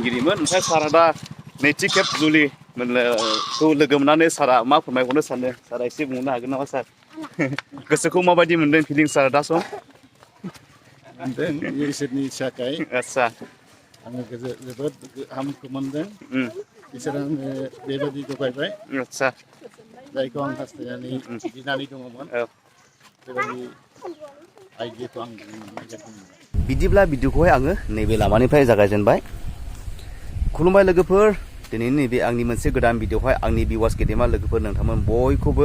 फोरोंगिरिमोन ओमफ्राय सारा दा नैथि खेब जुलि खौ लोगो मोननानै सारा मा फोरमायहरनो सानो सारा एसे बुंनो हागोन नामा सार गोसोखौ माबायदि मोनदों फिलिं सार दा सम मोनदों इसोरनि थाखाय आदसा आङो जोबोद हामखौ मोनदों इसोरा आंनो बेबायदि जगायबाय आदसा जायखौ आं हास्थायनानै बिनानै दङमोन बेबायदि आइडियाखौ आं मोननाय जादोंमोन बिदिब्ला भिडिअखौहाय आङो नैबे लामानिफ्राय जागायजेनबाय खुलुमबाय लोगोफोर दिनैनि नैबे आंनि मोनसे गोदान भिडिअहाय आंनि भिउवार्स गेदेमा लोगोफोर नोंथांमोन बयखौबो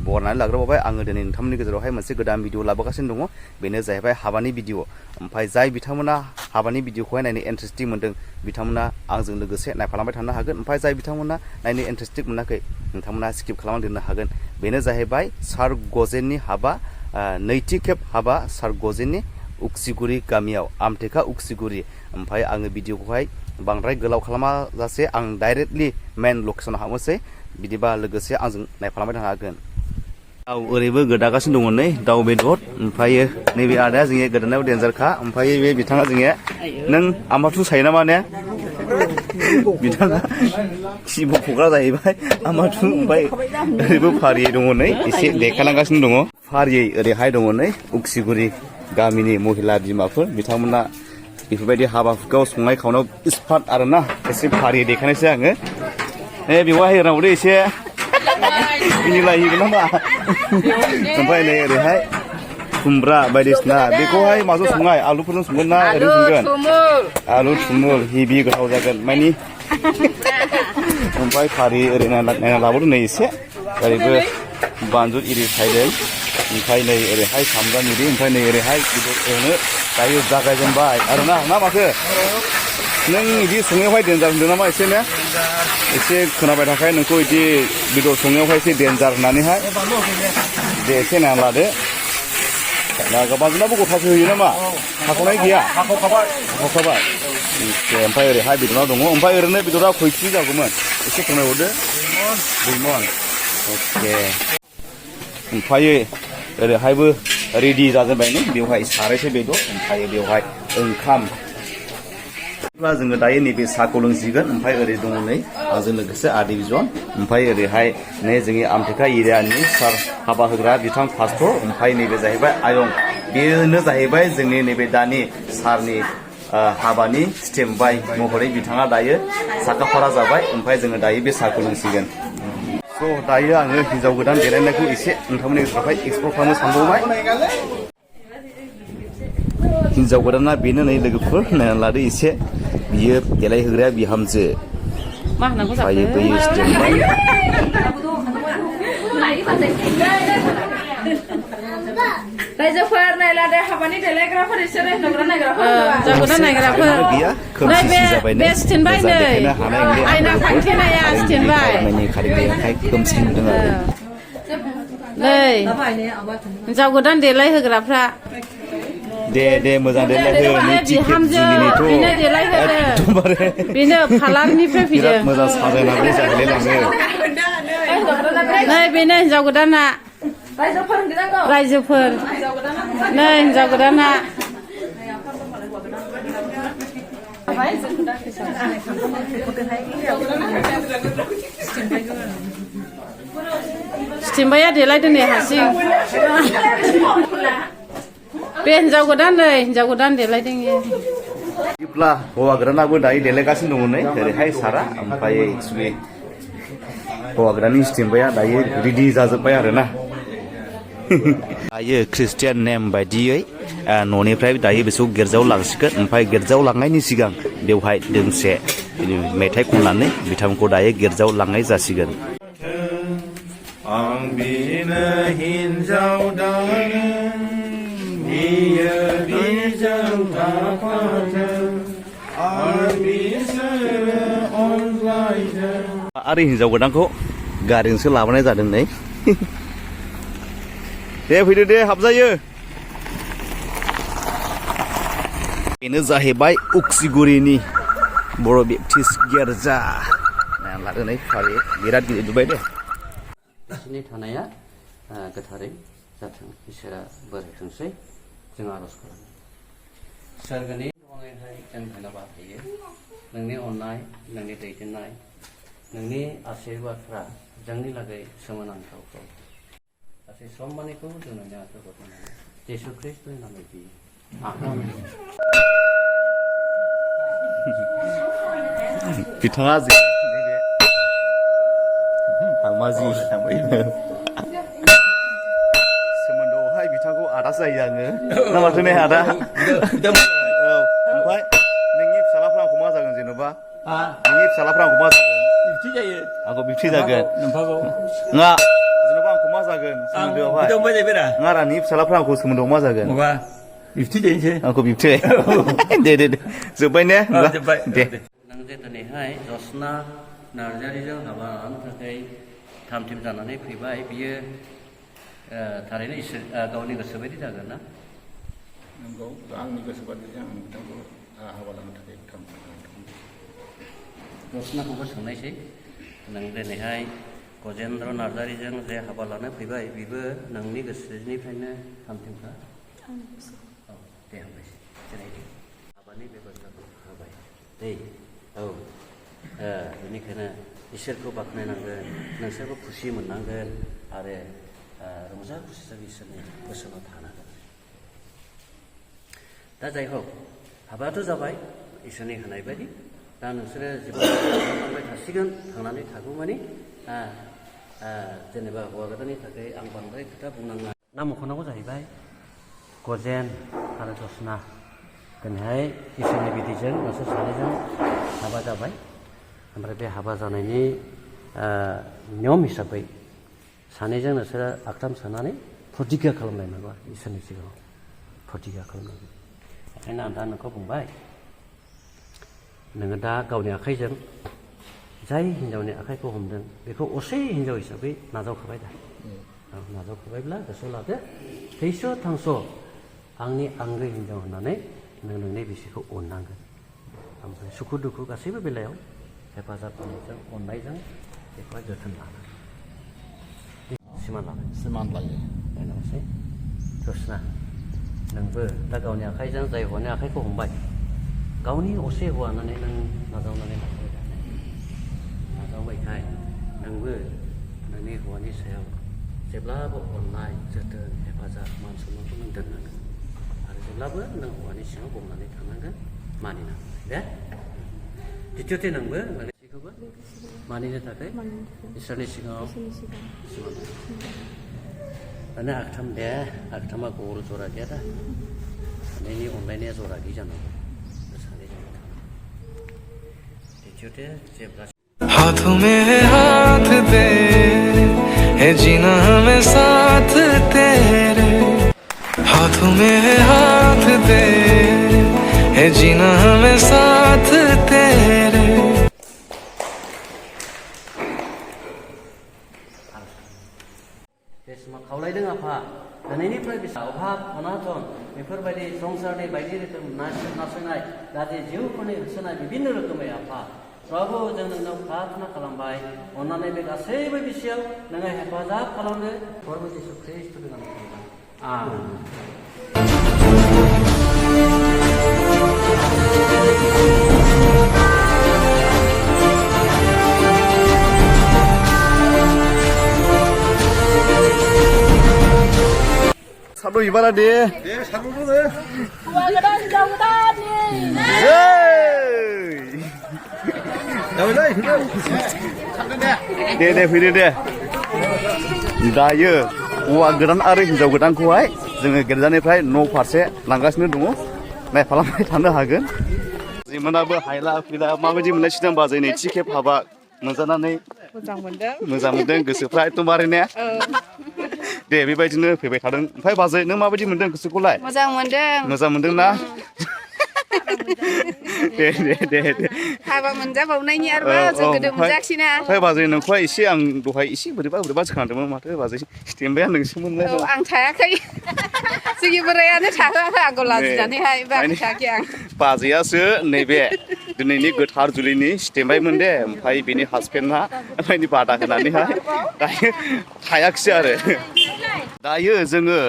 बरायनानै लाग्रोबावबाय आङो दिनै नोंथांमोननि गेजेरावहाय मोनसे गोदान भिडिअ लाबोगासिनो दङ बेनो जाहैबाय हाबानि भिडिअ ओमफ्राय जाय बिथांमोना हाबानि भिडिअखौहाय नायनो इन्टारेस्टिं मोनदों बिथांमोना आंजों लोगोसे नायफालांबाय थानो हागोन ओमफ्राय जाय बिथांमोना नायनो इन्टारेस्टिं मोनाखै नोंथांमोना स्किप खालामनानै दोननो हागोन बेनो जाहैबाय सार गजेननि हाबा नैथि खेब हाबा सार गजेननि उक्सिगुरि गामियाव आमटेका उक्सिगुरि ओमफ्राय आङो भिडिअखौहाय बांद्राय गोलाव खालामाजासे आं डाइरेक्टलि मेन लकेसनाव हाबनोसै बिदिबा लोगोसे आंजों नायफालांबाय थानो हागोन दाउ ओरैबो गोदागासिनो दङ नै दाउ बेदर ओमफ्रायो नैबे आदाया जोंनि गोदानायाव देन्जारखा ओमफ्राय बे बिथाङा जोंनिया नों आमाथु सायो नामा ने बिथाङा खिबु फग्रा जाहैबाय आमाथु ओमफ्राय ओरैबो फारियै दङ नै एसे देखायलांगासिनो दङ फारियै ओरैहाय दङ नै उक्सिगुरि गामिनि महिला बिमाफोर बिथांमोना बेफोरबायदि हाबा हुखायाव संनाय खावनायाव एक्सपार्ट आरोना एसे फारियै देखायनोसै आङो बेवहाय होनांगौ एसे मिनिलायहैगोन नामा ओमफ्राय नै ओरैहाय खुमब्रा बायदिसिना बेखौहाय माजों संनाय आलुफोरजों संगोन ना ओरैनो संगोन आलु थुमुल हेभि गोथाव जागोन मानि ओमफ्राय फारि ओरै नायना लाबोदों नै एसे ओरैबो बानलु इरि सायदों ओमफ्राय नै ओरैहाय सामब्राम इरि ओमफ्राय नै ओरैहाय बेदर एवनो दायो जागायजेनबाय आरोना ना माथो नों बिदि संनायावहाय देन्जार होनदों नामा एसे ने एसे खोनाबाय थाखाय नोंखौ बिदि बेदर संनायावहाय एसे देन्जार होननानैहाय दे एसे नायना लादो बानलुनाबो गथासो होयो नामा हाखावनाय गैया हाखावखाबाय ओमफ्राय ओरैहाय बेदरा दङ ओमफ्राय ओरैनो बेदरा खय केजि जागौमोन एसे फोरमायहरदो 2 मन अके ओमफ्राय ओरैहायबो रेडि जाजोबबाय नै बेवहाय सारायसे बेदर ओमफ्राय बेवहाय ओंखाम जोङो दायो नैबे साहाखौ लोंसिगोन ओमफ्राय ओरै दङ नै आंजों लोगोसे आदै बिजन ओमफ्राय ओरैहाय नै जोंनि आमटेका एरियानि सार हाबा होग्रा बिथां पास्टर ओमफ्राय नैबे जाहैबाय आयं बेनो जाहैबाय जोंनि नैबे दानि सारनि हाबानि स्टेम्प बाय महरै बिथाङा दायो साखाफारा जाबाय ओमफ्राय जोङो दायो बे साहाखौ लोंसिगोन स' दायो आङो हिन्जाव गोदान देलायनायखौ एसे नोंथांमोननि गेजेरावहाय एक्सप्लर खालामनो सानबावबाय हिन्जाव गोदाना बेनो नै लोगोफोर नायना लादो एसे बियो देलायहोग्राया बिहामजो ओमफ्राय बैयो स्टेम्प बाय रायजोफोर नायलादे हाबानि देलायग्राफोर इसोर हिन्जावगोदान नायग्राफोर गैया खोमसि जाबाय नै देखायनो हानाय आयना फांथेनाया स्टेन्डबाय खोमसि नुदों आरो नै हिन्जाव गोदान देलायहोग्राफ्रा दे मोजां देलायहो नैथि खेब जुलिनिथ' एकदमबारे बेनो पार्लारनिफ्राय फैदों मोजां साजायनानै जाहैलाय लाङो नै बेनो हिन्जाव गोदाना रायजोफोर नै हिन्जाव गोदाना स्टेम्पबाया देलायदों नै हारसिं बे हिन्जाव गोदान नै हिन्जाव गोदान देलायदों बिदिब्ला हौवा गोदानाबो दायो देलायगासिनो दङ नै ओरैहाय सारा ओमफ्राय एक्सुवेलि हौवा गोदाननि स्टेम्पबाया दायो रेडि जाजोब्बाय आरोना दायो ख्रिस्टियान नेम बायदियै न'निफ्राय दायो बिसोरखौ गिर्जायाव लांसिगोन ओमफ्राय गिर्जायाव लांनायनि सिगां बेवहाय दोंसे मेथाइ खननानै बिथांमोनखौ दायो गिर्जायाव लांनाय जासिगोन आं बेनो हिन्जाव आरो हिन्जाव गोदानखौ गारिजोंसो लाबोनाय जादों नै दे फैदो दे हाबजायो बेनो जाहैबाय उक्सिगुरिनि बर' बेप्टिस्ट गिर्जा लादो नै फारि बिराद गिदिर दुबाय दे बिसोरनि थानाया गोथारै जाथों इसोरा बोर होथोंसै जों आर'ज खालामो सोरगोनि अननायहाय जों धन्यबाद होयो नोंनि अननाय नोंनि दैदेननाय नोंनि आशीर्वादफ्रा जोंनि लागै सोमोनांथावखौ गासै सम्मानिखौ जों नोंनि आखायाव गथायनानै जिसु ख्रिस्टनि नामै बियो आमेन। बिथाङा जे नैबे हालमाजि सोमोन्दोआवहाय बिथांखौ आदा जायो आङो ना माथो ने आदा? औ ओमफ्राय नोंनि फिसालाफ्रा आंखौ मा जागोन जेन'बा? नोंनि फिसालाफ्रा आंखौ मा जागोन? बिब्थि जायो। आंखौ बिब्थि जागोन। नोंफागौ नङा जेन'बा आंखौ मा जागोन सोमोन्दोआवहाय? बिदों बायबायरा नङा रानि फिसालाफ्रा आंखौ सोमोन्दोआव मा जागोन? माबा बिब्थि जायोसै। आंखौ बिब्थि दे दे दे जोब्बाय ने? जोब्बाय दे नों जे दिनैहाय जसना नार्जारिजों हाबा लानो थाखाय थाम-थिम जानानै फैबाय बियो थारैनो इसोर गावनि गोसो बायदि जागोन ना? नंगौ आंनि गोसो बादिजों आं बिथांखौ हाबा लानो थाखाय जसनाखौबो सोंनायसै नों दिनैहाय गजेन्द्र नार्जारिजों जे हाबा लानो फैबाय बेबो नोंनि गोसोनिफ्रायनो थाम-थिमखा? औ दे हामबायसै जिरायदो हाबानि बेब'स्थाखौ होबाय दै औ बेनिखायनो इसोरखौ बाख्नायनांगोन नोंसोरबो खुसि मोननांगोन आरो रंजा खुसिजों इसोरनि बोसोनाव थानांगोन। दा जाय हक हाबायाथ' जाबाय इसोरनि होनाय बायदि दा नोंसोरो जेब्ला खालामलांबाय थासिगोन थांनानै थागौमानि जेनेबा हौवा गोदाननि थाखाय आं बांद्राय खोथा बुंनाङा नाम मख'नांगौ जाहैबाय गजेन आरो जसना दिनैहाय इसोरनि बिदिजों नोंसोर सानैजों हाबा जाबाय ओमफ्राय बे हाबा जानायनि नियम हिसाबै सानैजों नोंसोरो आगथाम सोनानै प्रतिज्ञा खालामलायनांगौ इसोरनि सिगाङाव प्रतिज्ञा खालामनांगौ। ओंखायनो आं दा नोंखौ बुंबाय नोङो दा गावनि आखाइजों जाय हिन्जावनि आखाइखौ हमदों बेखौ असे हिन्जाव हिसाबै नाजावखाबाय दा नाजावखाबायब्ला गोसोआव लादो थैस' थांस' आंनि आंगो हिन्जाव होननानै नों नोंनि बिसिखौ अननांगोन ओमफ्राय सुखु दुखु गासैबो बेलायाव हेफाजाब होनायजों अननायजों बेखौहाय जोथोन लानांगोन। सिमान लायो बेनोसै जसना नोंबो दा गावनि आखाइजों जाय हौवानि आखाइखौ हमबाय गावनि असे हौवा होननानै नों नाजावनानै नाजावबायखाय नोंबो नोंनि हौवानि सायाव जेब्लाबो अननाय जोथोन हेफाजाब मान सन्मानखौ नों दोननांगोन आरो जेब्लाबो नों हौवानि सिङाव गंनानै थानांगोन मानिनांगोन दे। द्वितीयते नोंबो गासैखौबो मानिनो थाखाय इसोरनि सिगाङाव दाना आगथाम दे आगथामा गल जरा गैया दा सानैनि अनलायनाया जरा गैयै जानांगौ सानैजों द्वितीयते जेब्ला हाथों में है हाथ तेरे है जीना हमें साथ तेरे हाथों में है हाथ तेरे है जीना हमें साथ तेरे खावलायदों आफा दिनैनिफ्राय बेसेबां अभाब अनाथन बेफोरबायदि संसारनि बायदि रोखोम नासयनाय गाज्रि जिउफोरनि होसोनाय बिभिन्न रोखोमै आफा प्रभु जों नोंनाव प्रार्थना खालामबाय अननानै बे गासैबो बिषयाव नोङो हेफाजाब खालामदो प्रभु जिसु ख्रिस्टनि नामाव आमेन। सारु इबारा दे सारु दे हौवा गोदान हिनजाव गोदान दे फैदो दे दायो हौवा गोदान आरो हिनजाव गोदानखौहाय जोङो गिर्जानिफ्राय न' फारसे लांगासिनो दङ नायफालांबाय थानो हागोन। जिमोनाबो हायला फैला माबायदि मोनलायसिनो होमबा जों नैथि खेब हाबा मोनजानानै मोजां मोनदों गोसोफ्रा एकदमबारे ने दे बेबायदिनो फैबाय थादों। ओमफ्राय बाजै नों माबायदि मोनदों गोसोखौलाय? मोजां मोनदों ना? दे हाबा मोनजाबावनायनि आरोबाव जों गोदो मोनजायाखिसैना। ओमफ्राय बाजै नोंखौहाय एसे आं दहाय एसे बोरैबा खोनादोंमोन माथो बाजै स्टेम्बाया नोंसोमोनलाय? औ आं थायाखै जोंनि बोरायानो थाहोआखै आंखौ लाजिनानैहाय बाखि थायाखै आं। बाजैयासो नैबे दिनैनि गोथार जुलिनि स्टेम्बायमोन दे ओमफ्राय बेनि हासबेन्डआ ओमफ्राय बादा होनानैहाय दायो थायाखिसै आरो। दायो जोङो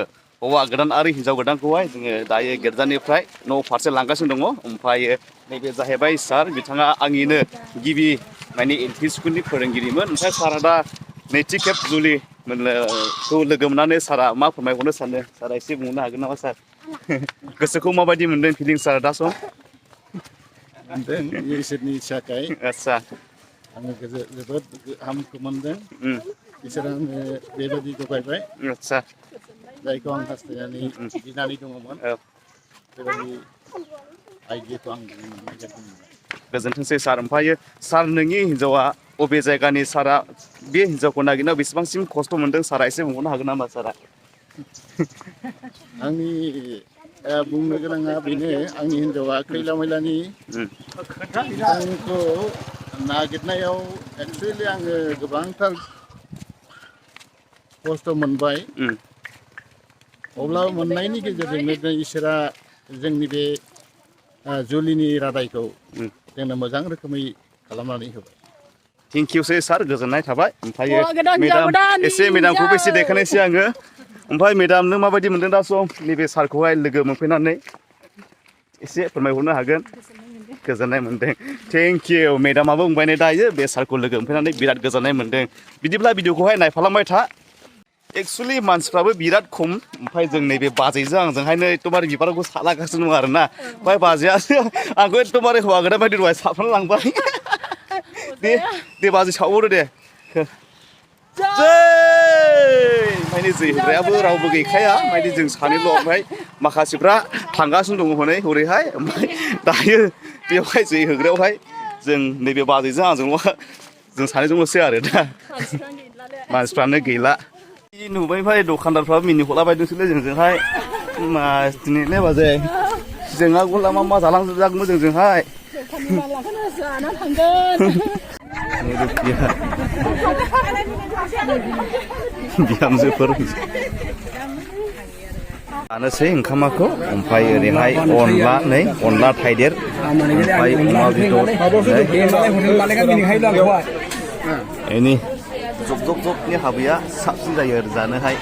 हौवा गोदान आरो हिन्जाव गोदानखौहाय जोङो दायो गिर्जानिफ्राय न' फारसे लांगासिनो दङ ओमफ्राय नैबे जाहैबाय सार बिथाङा आंनिनो गिबि माने एलपि स्कुलनि फोरोंगिरिमोन ओमफ्राय सारा दा नैथि खेब जुलि खौ लोगो मोननानै सारा मा फोरमायहरनो सानो सारा एसे बुंनो हागोन नामा सार गोसोखौ माबायदि मोनदों फिलिं सार दा सम मोनदों इसोरनि थाखाय आदसा आङो जोबोद हामखौ मोनदों इसोरा आंनो बेबायदि जगायबाय आदसा जायखौ आं हास्थायनानै बिनानै दङमोन बेबायदि आइडियाखौ आं मोननाय जादोंमोन गोजोनथोंसै सार ओमफ्रायो सार नोंनि हिन्जावा अबे जायगानि सारा बे हिन्जावखौ नागिरनायाव बेसेबांसिम खस्थ' मोनदों सारा एसे बुंहरनो हागोन नामा सारा आंनि बुंनो गोनाङा बेनो आंनि हिन्जावा खैला मैलानि आंखौ नागिरनायाव एक्सुवेलि आङो गोबांथार खस्थ' मोनबाय अब्लाबो मोननायनि गेजेरजोंनो इसोरा जोंनि बे जुलिनि रादायखौ जोंनो मोजां रोखोमै खालामनानै होबाय थेंक इउ सै सार गोजोननाय थाबाय ओमफ्रायो मेडाम एसे मेडामखौबो एसे देखायनोसै आङो ओमफ्राय मेडाम नों माबायदि मोनदों दा सम नैबे सारखौहाय लोगो मोनफैनानै एसे फोरमायहरनो हागोन गोजोननाय मोनदों थेंक इउ मेडामाबो बुंबाय नै दायो बे सारखौ लोगो मोनफैनानै बिराद गोजोननाय मोनदों बिदिब्ला भिडिअखौहाय नायफालांबाय था एक्सुवेलि मानसिफ्राबो बिराद खम ओमफ्राय जों नैबे बाजैजों आंजोंहायनो एकदमबारे बिबारखौ सालागासिनो दं आरोना ओमफ्राय बाजैयासो आंखौ एकदमबारे हौवा गोदान बायदि दहाय साबनानै लांबाय दे बाजै सावहरो दे ओमफ्राय जै होग्रायाबो रावबो गैखाया ओमफ्राय जों सानैल' ओमफ्राय माखासेफ्रा थांगासिनो दङ हनै हरैहाय ओमफ्राय दायो बेवहाय जै होग्रायावहाय जों नैबे बाजैजों आंजोंल' जों सानैजोंल'सै आरो दा मानसिफ्रानो गैला नुबाय ओमफ्राय दखानदारफ्राबो मिनिहरलाबायदोंसोलै जोंजोंहाय मा दिनैलाय बाजै जोंहा गला मा जालांजोबजागौमोन जोंजोंहाय बिहामजोफोर जानोसै ओंखामाखौ ओमफ्राय ओरैहाय अनला नै अनला थाइदेर ओमफ्राय अमा बेदर एनि जब जबनि हाबाया साबसिन जायो आरो जानोहाय